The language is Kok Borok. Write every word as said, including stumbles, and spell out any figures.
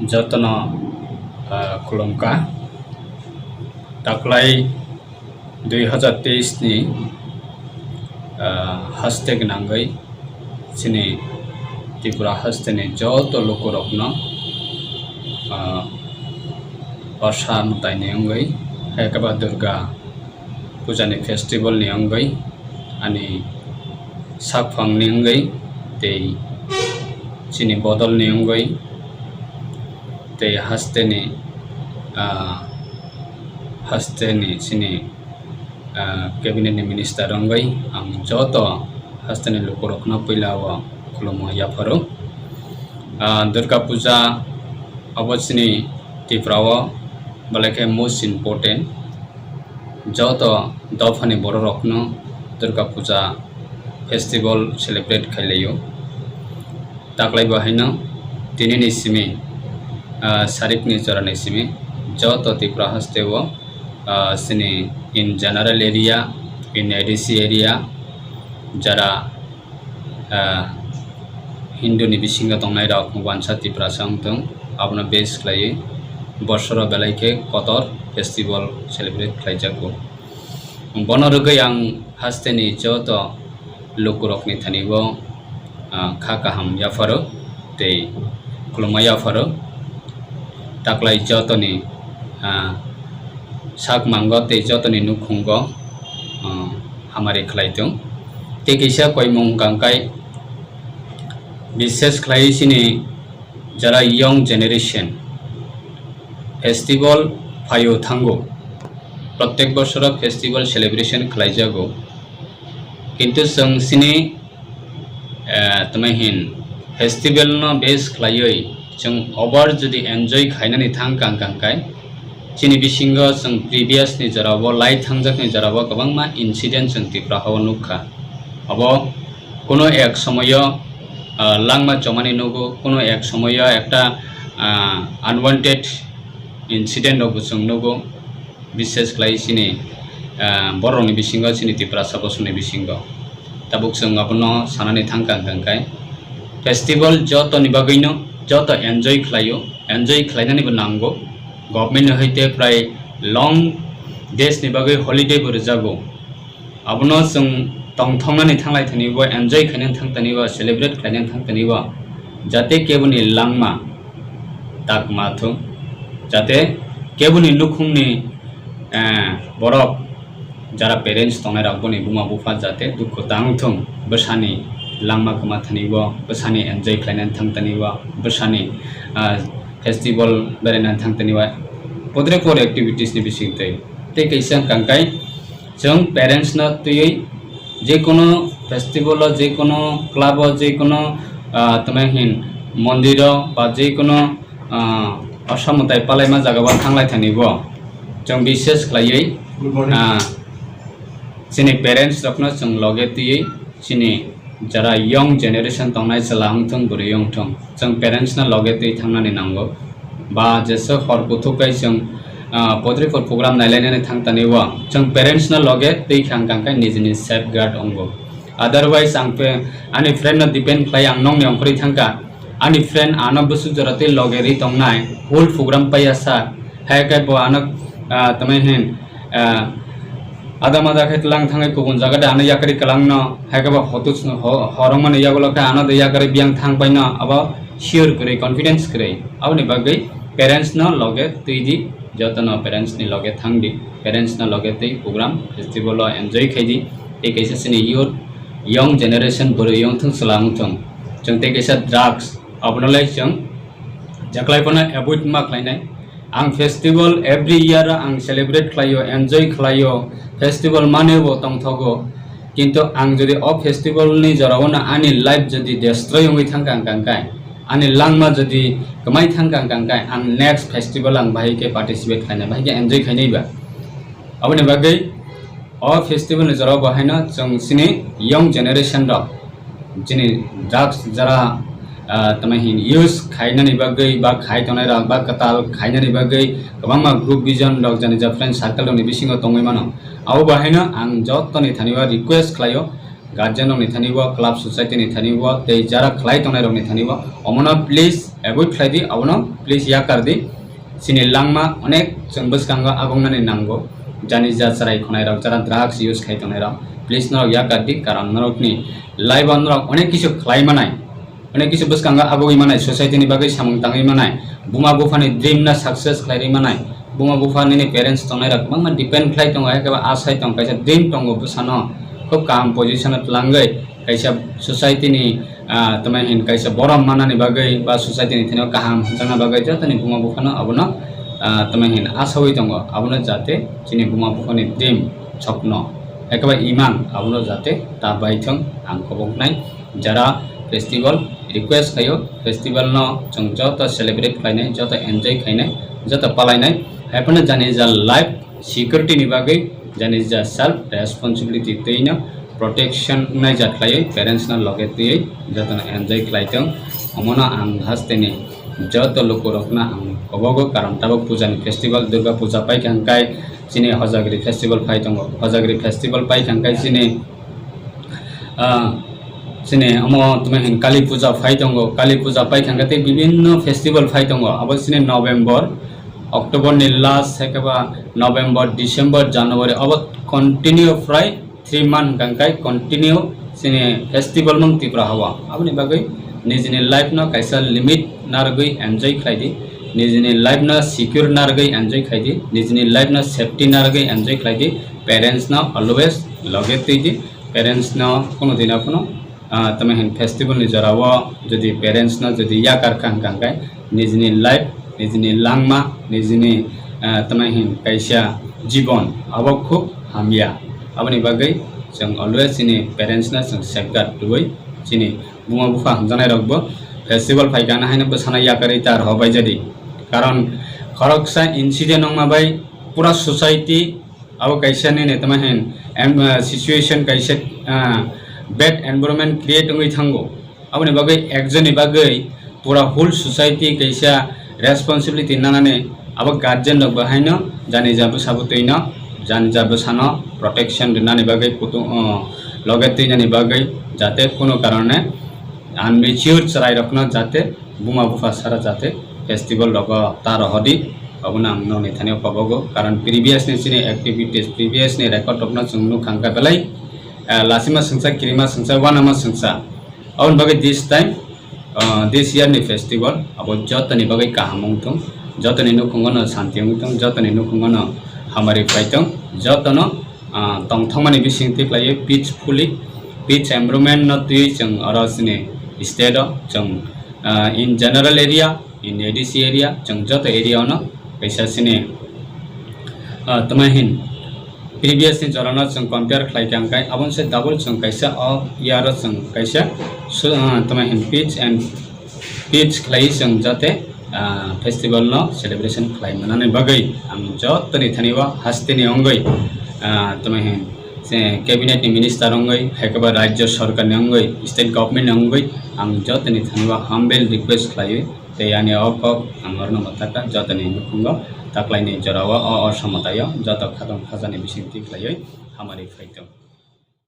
Jotono, ah, khulumkha. Taklai dui hazar teis ni, ah, haste gwnangwi chini Tripura haste ni joto lukurokno, ah, Orsa mwtai ni wngwi, hai khe ba Durga puja ni festival ni wngwi, ani sakphang ni wngwi, tei chini bodol ni wngwi, tei haste ni, ah, haste ni chini, ah, cabinet ni minister wngwi ang joto haste ni lukurokno puila o khulumo yapharo. Ah, Durga puja abo chini Tripura o belai khe most important. Joto dophani bororokno Durga puja festival celebrate khailaio. Taklai bo haino tinini simi, ah, sarikni jorani simi joto Tripura haste o, ah, chini in general area, in A D C area, jara, ah, Hindu ni bisingo tongnai rok wansa Tiprasa wngthung, abono base khlaiwi bosoro belai khe kotor festival celebrate khlaijago. Bono rwgwi ang haste ni joto lukurokni thani o, ah, kha kaham yapharo tei khulumma yapharo. Taklai jotoni, ah, sak mango tei jotoni nukhungo, ah, hamari khlai thung. Tei kisa koimung kangkai, bishes khlai chini jara young generation festival phaio thango. Protek bosoro festival celebration khlaijago. Kintu chwng chini, eh, tamo hin festival no base khlaiwi chwng over jodi enjoy khainani thang kang kang kai, chini bisingo chwng previous ni jorao, lai thangjak ni jorao kwbangma incident chwng Tripura hao nukha. Abo kuno ek somoyo, ah, langma chomani nugo, kuno ek somoyo ekta, ah, unwanted incident rokbo chwng nugo. Bishes khlai chini, ah, borokni bisingo, chini Tiprasa bosongni bisingo. Tabuk chwng abono sanani thang kang kang kai. Festival jotoni bagwino, joto enjoy khlaio, enjoy khlainanibo nango. Government ni hoite prai long days ni bagwi holiday bo rwjago. Abono chwng tongthoknani thanglai thani bo, enjoy khainani thang thani bo, celebrate khlainani thang thani bo, jate keboni langma tak ma thung, jate keboni nukhungni, eh, borok jara parents tongnai rok boni buma bupha jate dukhu tang thung, bwsani langma kwma thani bo, bwsani enjoy khlainani thang thani bo, bwsani, ah, festival berainani thang thani bo, podre por activities ni bising twi tei kaisa kangkai. Chwng parents no twiwi jekono festival o, jekono club o, jekono, ah, tamo hin mondir o ba jekono, ah, osa mwtai palaima jaga o thanglai thani bo chwng bishes khlaiwi, ah, chini parents rokno chwng loge twiwi chini jara young generation tongnai chwla wngthung, bwrwi wngthung, chwng parents no loge twi thangnani nango. Ba jesa hor kuthuk kai chwng, ah, podripor program nailainani thang tani o, chwng parents no loge twi khang kang kai nijini safeguard wngo. Otherwise ang pe-, ani friend no depend khlai ang nokni ongkhorwi thangkha. Ani friend ano bwswk jora twi loge ri tongnai, whole program paiya sa, hai khe bo ano, ah, tamo hin, ah, ada mada khe tlang thangwi kubun jaga de ano yakarwi kwlangno, hai khe bo hotus-, ho-, horongmani yagulo khe ano de yakarwi biyang thang paino, abo sure kwrwi, confidence kwrwi. Aboni bagwi parents no loge twi di, jotono parents ni loge thang di, parents no loge twi program festival o enjoy khai di. Tei kaisa chini youth, young generation bwrwi wngthung, chwla wngthung, chwng tei kaisa drugs, abono lai chwng jeklai phano avoid ma khlainai. Ang festival every year ang celebrate khlaio, enjoy khlaio, festival manebo tongthogo. Kintu ang jodi o festival ni jorao no ani life jodi destroy wngwi thangkha ang kangkai, ani langma jodi kwmai thangkha ang kangkai, ang next festival ang bahai khe participate khainai, bahai khe enjoy khainai ba. Aboni bagwi o festival ni jorao bo haino chwng chini young generation rok, chini drugs jara, ah, tamo hin use khainani bagwi ba khai tongnai rok ba kwtal khainani bagwi kwbangma group vision rok jani ja friend circle rokni bisingo tongwi mano. Abo bo haino ang jotoni thani o request khlaio, guardian rokni thani o, club society ni thani o, tei jara khlai tongnai rokni thani o, omono please avoid khlai di, abono please yakar di. Chini langma onek chwng bwskango aboknani nango, jani ja chwrai khonai rok, jara drugs use khai tongnai rok, please norok yakar di, karon norokni life o norok onek kisu khlai manai. Onek kisu bwskango abogwi manai, society ni bagwi samung tangwi manai, buma buphani dream no success khlai rwi manai, buma bupha nini parents tongnai rok kwbangma depend khlai tongo, haikhe ba asai tong kaisa dream tongo bwsano, khub kaham position o twlangwi kaisa society ni, ah, tamo hin kaisa borom manani bagwi ba society ni thani kaham hwnjakna bagwi jotoni buma buphano abono, ah, tamo hin asawi tongo, abono jate chini buma buphani dream, sopno, haikhe ba imang abono jate ta bai thung ang koboknai. Jara festival request khaio, festival no chwng joto celebrate khlainai, joto enjoy khainai, joto palainai. Haiphano jani ja life security ni bagwi, jani ja self responsibility twi no protection wngnai ja khlaiwi parents no loge twiwi jotono enjoy khlai thung. Omono ang hasteni joto lukurokno ang kobogo, karon tabuk puja ni festival, Durga puja paikha hwnkhe chini Hojagri festival phai tongo, Hojagri festival paikha hwnkhe chini ah, chini omo tamo hin Kali Puja phai tongo, Kali Puja paikha hwnkhe tei bibinno festival phai tongo. Abo chini November, October ni last, haikhe ba November, December, January, abo continue prai three month hwnkha hwnkhe continue chini festival mung Tripura hao. Aboni bagwi nijini life no kaisa limit narwgwi enjoy khlai di, nijini life no secure narwgwi enjoy khlai di, nijini life no safety narwgwi enjoy khlai di, parents no always loge twi di. Parents no kuno dina kuno, ah, tamo hin festival ni jora o jodi parents no jodi yakar kha hwnkha hwnkhe nijini life, nijini langma, nijini, ah, tamo hin kaisa jibon abo khub hamya. Aboni bagwi chwng always chini parents no chwng safeguard rwui chini buma bupha hamjaknai rok bo festival phaikha na haino bwsano yakarwi ta rw bai jadi. Karon khoroksa incident wngma bai pura society abo kaisa nini tamo hin em, ah, situation kaisa, ah, bad environment create wngwi thango. Aboni bagwi ekjonni bagwi pura whole society kaisa responsibility nanani abo guardian rok bo haino jani ja bwsa bwtwi no, jani ja bwsano protection rwnani bagwi kutung, ah, loge twinani bagwi jate kuno karone unmature chwrai rokno jate buma bupha sara jate festival rogo ta rohodi, abono ang nokni thani o kobogo, karon previous ni chini activities, previous ni record rokno chwng nukha hwnkha belai, eh, lasima swngsa, kirima swngsa, uanama swngsa. Aboni bagwi this time, ah, this year ni festival abo jotoni bagwi kaham wngthung, jotoni nukhungo no santi wngthung, jotoni nukhungo no hamari phaithung, jotono ah, tongthokmani bising twi khlaiwi peacefully, peace environment no twiwi chwng oro chini state o chwng, ah, in general area, in A D C area, chwng joto area o no kaisa chini, ah, tamo hin previous ni jora no chwng compare khlai kha hwnkhe aboni se double chwng kaisa o year o chwng kaisa su-, ah, tamo hin peace and peace khlaiwi chwng jate, ah, festival no celebration khlai manani bagwi ang jotoni thani o hasteni wngwi, ah, tamo hin se cabinet ni minister wngwi, haikhe ba rajya sarkar ni wngwi, state government ni wngwi ang jotoni thani o humble request khlaiwi tei ani o kok ang orono mwthakha jotoni nukhungo taklaini jora o, o, o somotai o joto khatong khajani bising twi khlaiwi hamari phaithung.